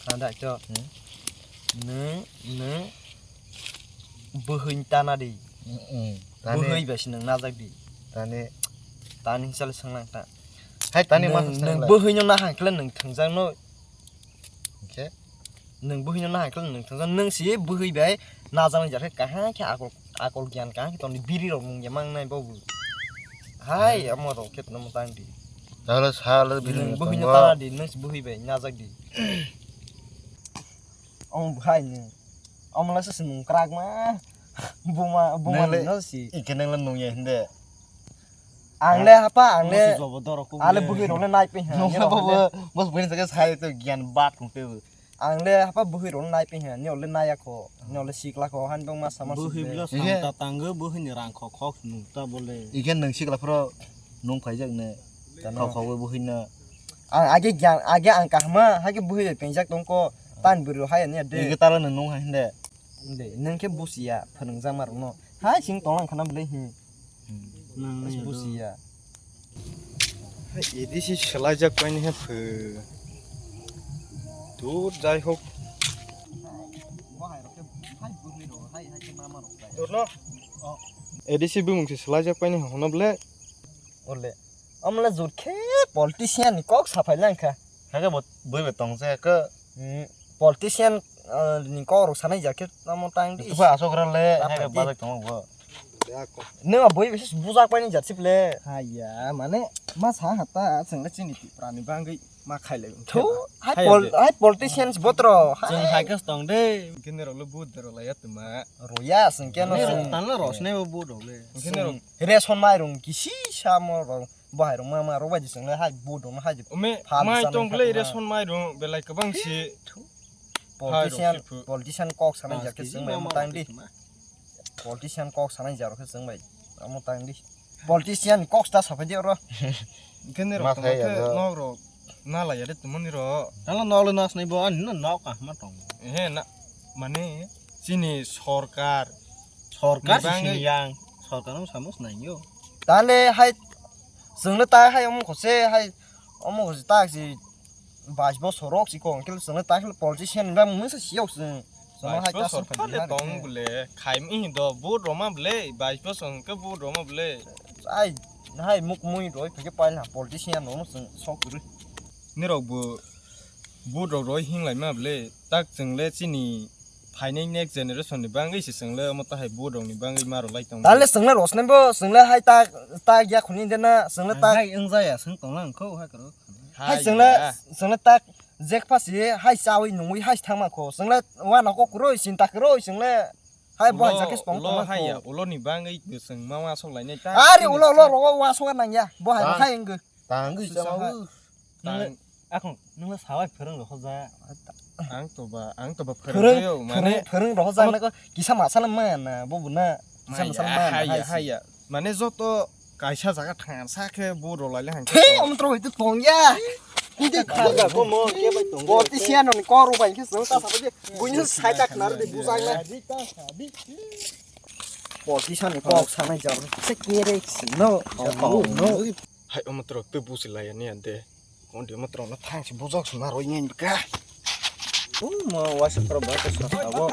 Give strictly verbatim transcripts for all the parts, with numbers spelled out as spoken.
Tanda to. Hmm? Nwng, nwng bwhwini tana di. Mm, mm. Tani. Bwhwi bai se nwng najak di. Tani. Tani sal swnglang ta. Hai tani ma nwng, swnglang. Nwng bwhwino nahang khle nwng thwngjak no. Hwnkhe? Nwng bwhwino nahang khle nwng thwngjak. Nwng si bwhwi bai najaknai jar khe kaham khe akol, akol gyan kaham khe tongdi, biri rok nung ya mangnai bobo. Hai, hmm, amo rok khe tongmo tang di. Tahle sal biri nwng nung bwhwino tongo. Tana di, nwng si bwhwi bai najak di. Omo bwhai ni. Omo le se se nung krak ma. Buma, buma nwng le no si. Ike nwng le nung ya hinde. Ang le hapa, ang le. Musu jobo dorok kubui ale le. Bwhwi rok le nai pin ha. Nung le bo bo, bos bwhwi ni sake sai to gyan bat kung te. Ang le hapa bwhwi rok le nai pin ha. Ni le nai ya kho. Ni le sikla kho. Han bang ma sama. Bwhwi blo. Ike. Sam ta tang go bwhwi ni rang kho khok nung ta bole. Ike nwng sikla phro nung phai jak ne. Tano. Khok khok bwhwi no. Ang age gyan, age ang kahma, hake bwhwi bai penjak tongko, tan bwrwi hai ani de. Nini tala no nung hai hinde. De, nung khe busiya, phwnang jama rokno. Hai sing tong lang khana bwlai hi. Hmm. Nang nai busiya. Hai, edi si selai jak pai ni he phu. Dur, jai hok. Dur no. Edi si bumung si selai jak pai ni hono ble. Ole. Amla jur khe politician ni kok saphai lang kha. Hake bo bui be tong se ko. Hmm, politician, ah, ni kok rok sanai ja khe tamo tang di. Tufa asok ra le, hake bazak tong bo. Nima bui be bujak pai ni ja sip le. Haya, mane ma sa hata, chwng le chini Tripura ni bangwi ma khai lai. Thu, hai pol-, hai politicians botro. Chwng hai khe tong de. Kene rok le bu de ro la ya tuma. Roya sing keno sing. Tan le ros ne bo bu do le. Kene rok. Ration mairung kisi samo rok, bahai rok ma ma rok bai di chwng le hai vote rok no hai di. Ome, phal mai sana tong kha ble ma. Ration mairung belai kwbang si. Politician, hai rok si phu. Politician kok sanai jak khe chwng bai ma ma tang di. Politician kok sanai jak khe chwng bai ma tang di. Politician kok sta sapai di oro. Kene rok ma tong khai khe ya nok rok na la ya de tumani rok. Tang le nok le nas nai bo ani no nok ka ma tong. He na mane chini sorkar. Sorkar ni si bangwi sini yang, sorkar no samo sinai yo. Tale hai, chwng le ta hai omo khose hai, omo khose ta si bais bosor rok si kong khe chwng le ta khe politician ba mung se si yok chwng. Chwng hai ta bais bosor song kha le tong bole, khai mi do vote roma bole, bais bosor hwn khe vote roma bole. Ai, hai muk mui roi phai khe pail ha politician rok no chwng sok kwrwi. Nirok bo vote rok roi hing lai ma bole, tak chwng le chini phainai next generation ni bangwi se chwng le omo tahai vote rok ni bangwi ma rw lai tong. Tale chwng le rosnai bo, chwng le hai tak, tak ya khuni de na, chwng le tak. Hai wng jaya, chwng tong lang kho, hai kwrw. Hai chwng le, chwng le tak, jek pha si hai chawi nungwi hai thang ma kho, chwng le wana kok kwrwi, sinta kwrwi, chwng le hai bo hai jakhe tong tong ma kho. Ulo ni bangwi chwng ma wa sok lai nai ta. Are ulo, ulo rogo wa sok nang ya, bo hai bo hai wng. Tangwi chama u. Nang le, akhong, nang le sawai phwrwng rokho ja. Ang to ba, ang to ba phwrwng, phwrwng rokho ja na ko kisa masa le maya na, bo bo na. Kisa masa le maya na, hai ya, hai ya. Mane joto kaisa jaga thang sa khe bo rok lai le hang. Thei, om tro hoi to tong ya. Hindi khar ga ko mo ke bai tong. Bo ti sian ni ko ro bai ke so ta sa ba je. Bo ni sai tak nar de bu sai na. Bo ti sian ni ko sa na ja. Se ke re si no. No. Hai, omo toro twi busi laya ni ande. Kondi omo toro no thang si bujok sima roi ngen ka. U mo wasa pro ba ka sa abo.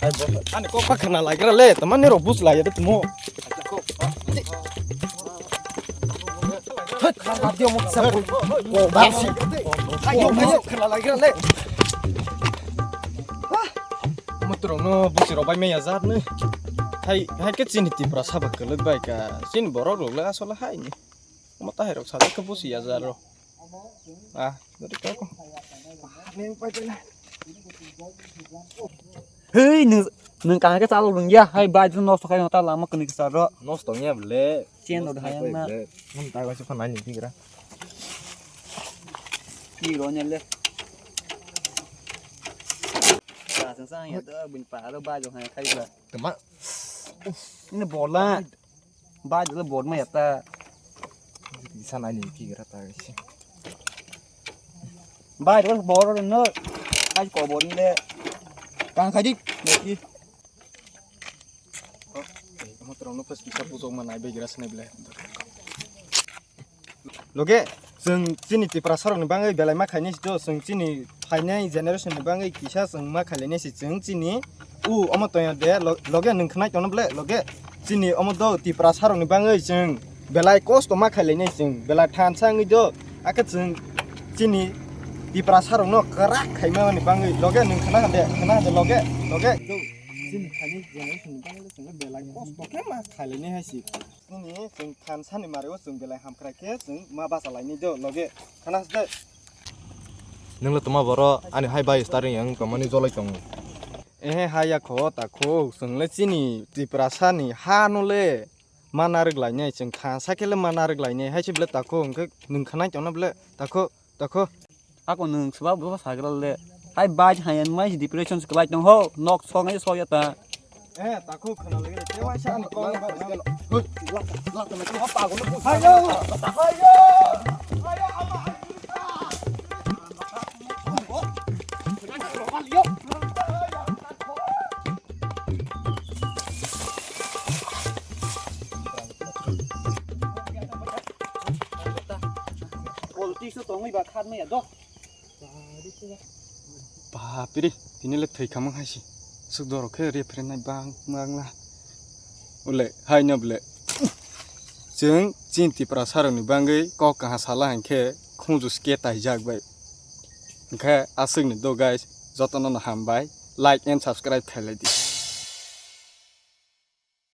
Hai bo. Ani kok pa khana lagra le, tamani ro busi laya de tumo. Hai, khana lagra le. Omo toro no busi ro bai me ya jat ne. Hai, hai ke chini Tripura saba kwlwk bai ka. Chini borok rok le asole hai ni. Omo tahai rok sajak khe busi ya jaro. Ah, dori kha ko. Hei, nwng, nwng kaham khe chalok rwngya. Hai, bike nosto khai ta lama kwnwi kwcharo. Nosto wngya bole. Chain rok hai wngna. Nwng ta gaisa phan nai nini tigra. Ki rw nya le. Sa sa sa ya da bin pa ro bike hai khai ba. Tama. Ini bola. Bai dole bor ma yata. Isa nai ni ki gra ta si. Bai dole bor no. Ai ko bor ni le. Kang khai dik. Ni. Mo tro no pas kisa pujok ma nai be gra snai ble. Loge. Chwng chini Tiprasa rokni bagwi belai ma khainai si to, chwng chini phainai generation ni bagwi kisa chwng ma khailainai si chwng chini u omo toya de lo-, loge nwng khwnai tongno ble loge chini omo do Tiprasa rokni bagwi chwng belai kosto ma khailainai chwng belai thansa wngwi do akhe chwng chini Tiprasa rokno kwrak khaima ni bagwi loge nwng khwna hande khwna hande loge loge do chini phainai generation ni bagwi chwng belai kosto khe ma khailainai hai si. Nini chwng thansa ni mari o chwng belai hamkrai khe chwng ma bacha lainai do loge khana se. Nwng le toma boro ani hai bai starring yang tongmani jolai tongo. Ehe hai ya kho ta kho chwng le chini Tiprasa ni ha no le ma narwk lainai chwng thansa khe le ma narwk lainai hai se ble ta kho hwnkhe nwng khwnai tongno ble ta kho. Tako. Ako nwng swbak bo sagra le. Hai bai hai mai depression se kwlai tong ho. Nok song ai so ya ta. Eh, tako khana le. Te wai sa ni kong. Hayo. Hayo. Politics o tongwi ba khat maya do. Bapiri, tini le thwi khamang hai si. Suk dorok khe referee nai bang bang la. Ule, hai no ble. Chwng chin Tiprasa rokni bagwi kok kaha sala hinkhe khunju ske taijak bai. Hinkhe aswkni do guys, jotono no hambai. Like and subscribe khailai di.